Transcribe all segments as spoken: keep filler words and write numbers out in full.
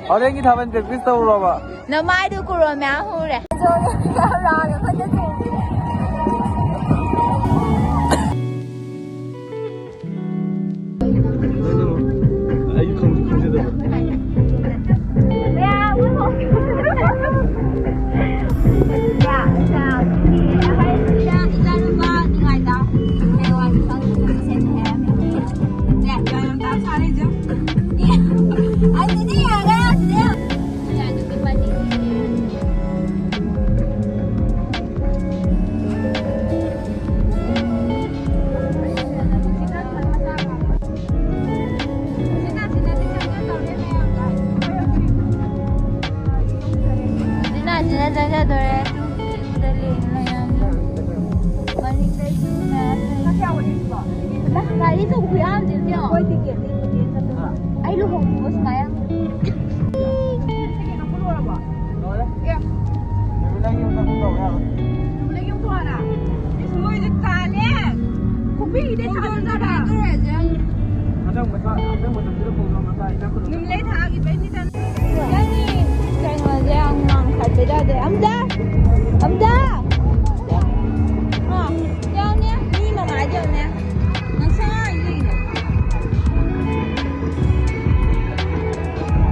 ꯍꯣꯔꯦꯟꯒꯤ ꯊꯥꯕꯜ practice ꯇꯧꯔꯨꯔꯕ? ꯅꯃꯥꯏꯗꯨ ꯀꯨꯔꯣꯟ ꯃꯌꯥꯝ ꯍꯨꯔꯦ꯫ ꯑꯩ ꯈꯪꯁꯨ ꯈꯪꯖꯗꯕ꯫ ꯁꯤꯅ ꯁꯤꯅ ꯆꯪꯖꯗꯣꯔꯦ꯫ ꯁꯤꯗ ꯂꯦꯡ ꯂꯩꯔꯝꯃꯦ꯫ ꯃꯅꯤꯡꯗꯩꯁꯨ ꯃꯌꯥꯝ ꯂꯩ꯫ ꯒꯥꯔꯤ ꯑꯆꯧꯕ ꯈꯨꯌꯥꯝꯁꯦ ꯌꯦꯡꯉꯣ꯫ ꯑꯩ ꯂꯨꯍꯣꯡꯕ ꯁꯨꯃꯥꯏꯅ꯫ ꯂꯣꯏꯔꯦ꯫ ꯅꯨꯃꯤꯠꯂꯩꯒꯤ ꯃꯊꯛꯇ ꯇꯧ ꯌꯥꯔꯣꯏ꯫ ꯃꯣꯏꯗꯤ ꯇꯥꯜꯂꯦ꯫ ꯈꯣꯡꯕꯤꯒꯤꯗꯤ ꯊꯥꯗꯣꯛꯑꯒ꯫ ꯍꯟꯗꯛ ꯃꯆꯥ, ꯍꯟꯗꯛ ꯃꯇꯝꯁꯤꯗ ꯈꯣꯡꯖꯣꯝ ꯃꯆꯥ ꯏꯅꯥꯛ ꯈꯨꯟꯕ꯫ ꯅꯨꯃꯤꯠꯂꯩ ꯊꯥꯒꯤꯕꯩꯅꯤꯗ꯫ ꯅꯪꯒꯤ ꯀꯩꯅꯣꯁꯦ ꯌꯥꯝ ꯉꯥꯡꯈꯠꯄ ꯌꯥꯗꯦ꯫ ꯑꯝꯗꯥ! ꯑꯝꯗꯥ! ꯑꯥ, ꯌꯥꯎꯅꯦ꯫ ꯃꯤ ꯃꯃꯥꯏꯗ ꯌꯥꯎꯅꯦ꯫ ꯅꯪ ꯁꯉꯥꯏ ꯂꯩꯅ꯫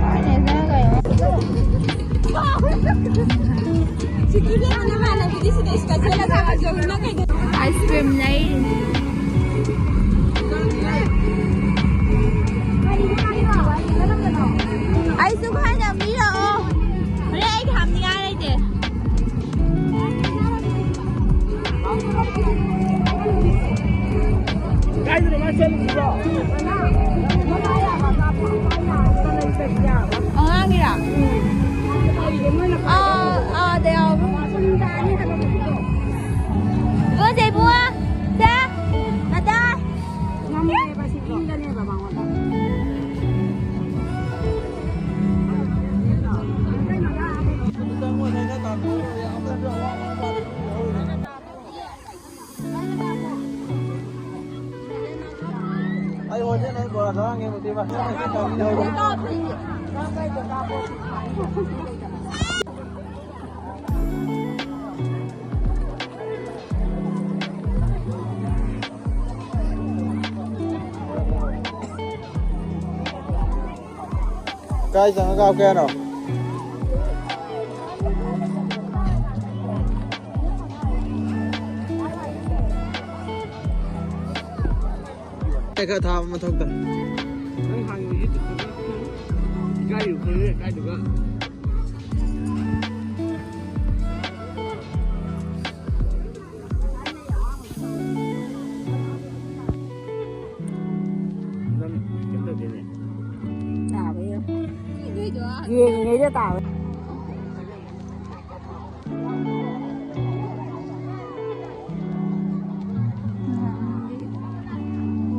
ꯀꯥꯏꯅꯦ ꯁꯉꯥꯏ ꯀꯩꯅꯣ? ꯁꯤꯗꯤ ꯏꯕꯦꯝꯃ ꯅꯃꯥꯟꯅꯕꯤꯗꯤ ꯁꯤꯗ ꯏꯁꯀ ꯆꯠꯂꯒ ꯍꯧꯖꯤꯛ ꯅꯪ ꯀꯩꯗꯧ-, ꯑꯥꯏꯁ ꯀ꯭ꯔꯤꯝ ꯂꯩꯔꯤꯅꯦ꯫ ꯑꯩꯁꯨ ꯈꯔ ꯅꯝꯕꯤꯔꯛꯑꯣ꯫ ꯍꯣꯔꯦꯟ ꯑꯩꯒꯤ ꯍꯥꯞꯅꯤꯡꯉꯥꯏ ꯂꯩꯇꯦ꯫ ꯀꯥꯏꯗꯅꯣ ꯃꯥ ꯆꯠꯂꯤꯁꯤꯕꯣ? ꯑꯉꯥꯡꯒꯤꯔꯥ? ꯑꯥ, ꯑꯥꯗ ꯌꯥꯎꯕ꯫ ꯀꯥꯏ ꯆꯪꯉ ꯀꯥꯞꯀꯦ ꯍꯥꯏꯅꯣ? ꯈꯔ ꯊꯥꯕ ꯃꯊꯧ ꯇꯥꯏ꯫ ꯅꯪ ꯍꯥꯟꯅ YouTube ꯏꯀꯥꯏꯔꯤꯕ ꯈꯪꯉꯦ ꯀꯥꯏꯗꯨꯒ꯫ ꯅꯪ ꯀꯩꯝ ꯇꯧꯗꯦꯅꯦ꯫ ꯇꯥꯕ ꯌꯦꯡꯉꯨ꯫ ꯌꯦꯡꯉꯤꯉꯩꯗ ꯇꯥꯕ꯫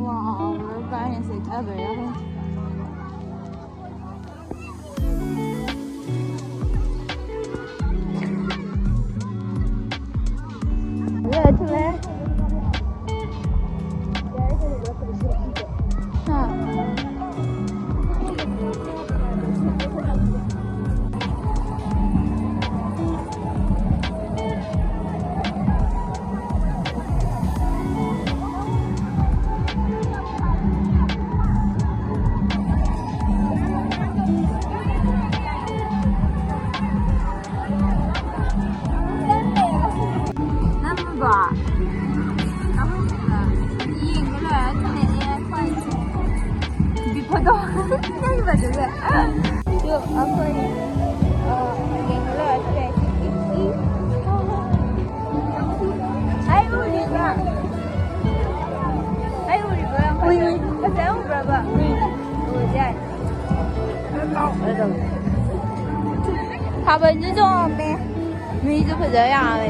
ꯋꯥꯎ, ꯂꯣꯏ ꯄꯥꯏꯅ ꯁꯦꯠꯊꯗꯣꯏꯔꯥ ꯈꯪꯗꯦ꯫ ꯅꯝꯕ ꯌꯦꯡꯕ ꯂꯣꯏꯔ ꯊꯝꯃꯦ꯫ ꯕꯤꯄꯗꯣ ꯅꯩꯕꯗꯨꯗ꯫ ꯑꯗꯨ ꯑꯩꯈꯣꯏ, ꯑ, ꯌꯦꯡꯕ ꯂꯣꯏꯔ ꯊꯝꯃꯦ꯫ ꯑꯩ ꯎꯔꯤꯕ꯭ꯔꯥ? ꯑꯩ ꯎꯔꯤꯕ꯭ꯔꯥ? ꯎꯏ, ꯎꯏ꯫ ꯐꯖꯅ ꯎꯕ꯭ꯔꯕ? ꯎꯏ꯫ ꯎꯔꯗꯤ ꯌꯥꯔꯦ꯫ ꯊꯥꯕꯜꯁꯨ ꯆꯣꯡꯉꯝꯃꯦ꯫ ꯃꯤꯁꯨ ꯐꯖꯕ ꯌꯥꯝꯃꯦ꯫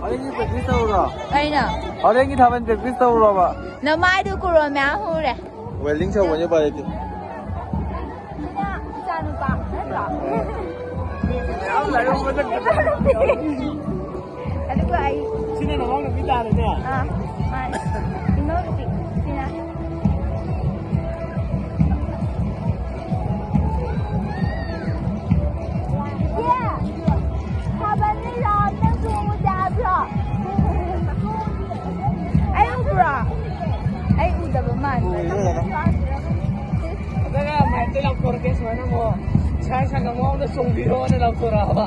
ꯍꯣꯔꯦꯟꯒꯤ practice ꯇꯧꯔꯣ? ꯑꯩꯅ꯫ ꯍꯣꯔꯦꯟꯒꯤ ꯊꯥꯕꯜ practice ꯇꯧꯔꯣꯕ? ꯅꯃꯥꯏꯗꯨ ꯀꯨꯔꯣꯟ ꯃꯌꯥꯝ ꯍꯨꯔꯦ꯫ Welding ꯇꯧꯕꯅꯤ, ꯎꯄꯥꯏ ꯂꯩꯇꯦ꯫ ꯁꯤꯅ ꯏꯆꯥꯅꯨꯄꯥ ꯅꯠꯇ꯭ꯔꯣ? ꯃꯌꯥꯝ ꯂꯥꯛꯑꯦ ꯃꯊꯛꯇ꯫ ꯑꯗꯨ ꯑꯩ ꯁꯤꯅ ꯅꯅꯥꯎ ꯅꯨꯄꯤ ꯇꯥꯔꯦꯅꯦ꯫ ꯑꯥ, ꯃꯥꯅꯦ꯫ ꯏꯅꯥꯎ ꯅꯨꯄꯤ ꯁꯤꯅ꯫ ꯏꯆꯦ, ꯊꯥꯕꯜ ꯂꯩꯔꯣ? ꯑꯝꯇ ꯆꯣꯡꯉꯨꯁꯦ ꯍꯥꯏꯕ꯭ꯔꯣ? ꯑꯩ ꯎꯕ꯭ꯔꯣ? ꯑꯩ ꯎꯗꯕ ꯃꯥꯟꯕ꯫ ꯎꯏꯌꯦ꯫ ꯑꯗꯨꯒ ꯃꯥꯏꯛꯇ ꯂꯥꯎꯊꯣꯔꯛꯀꯦ ꯁꯨꯃꯥꯏꯅ ꯑꯃꯨꯛ, "ꯏꯁꯥ ꯏꯁꯥ ꯉꯝꯃꯧꯅ ꯆꯣꯡꯕꯤꯔꯣꯅ" ꯂꯥꯎꯊꯣꯔꯛꯑꯕ꯫